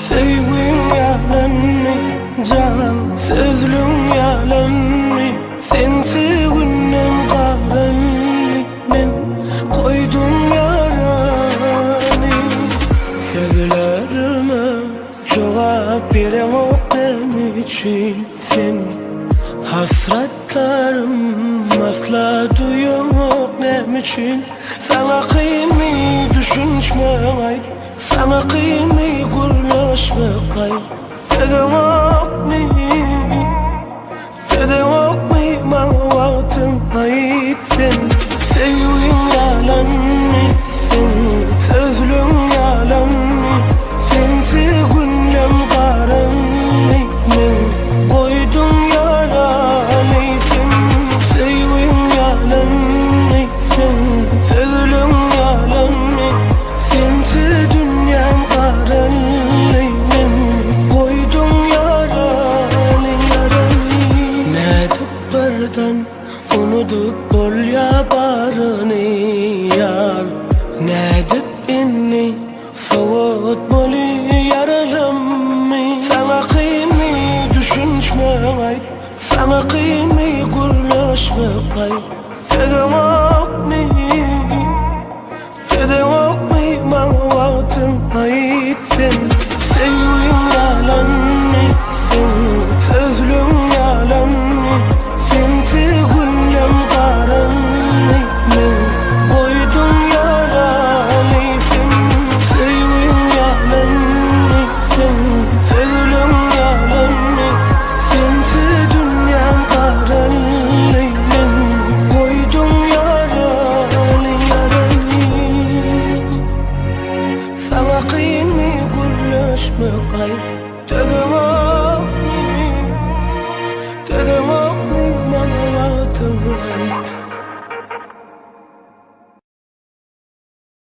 Söýgüň ýalanmy, jan, sözlüň ýalanmy, Sensiz günden garalmy, men goýdum ýarany. Sözlerime jogap bereňok näme üçin sen, Hasratlarym asla duýaňok näme üçin, Saňa kynmy düşünişmek aýt, Saňa kynmy gürleşmek aýt, Dözeňokmy, dözeňokmy maňa wagtyň aýt sen, Söýgiň ýalanmy seň, sözleň ýalanmy, Sensiz günlem garanmy meň, goýduň ýarany sen, Söýgiň ýalanmy seň, sözleň ýalanmy, Sensiz dünýäm garaldy meň, goýduň ýarany, ýarany. Nädip birden unudyp bolýa baryny ýar, Nädip indi sowat boly ýaralammy? Saňa kynmy düşünişmek aýt, saňa kynmy gürleşmek aýt, Dözeňokmy? Dözeňokmy maňa wagtyň aýt sen Söýgüň ýalanmy seň sözleň ýalanmy Sensiz günlem garanmy meň goýduň ýarany sen Söýgüň ýalanmy seň sözleň ýalanmy Sensiz dünýäm garaldy meň goýduň ýarany ýarany Saňa kynmy gürleşmek aý dözeňokmy.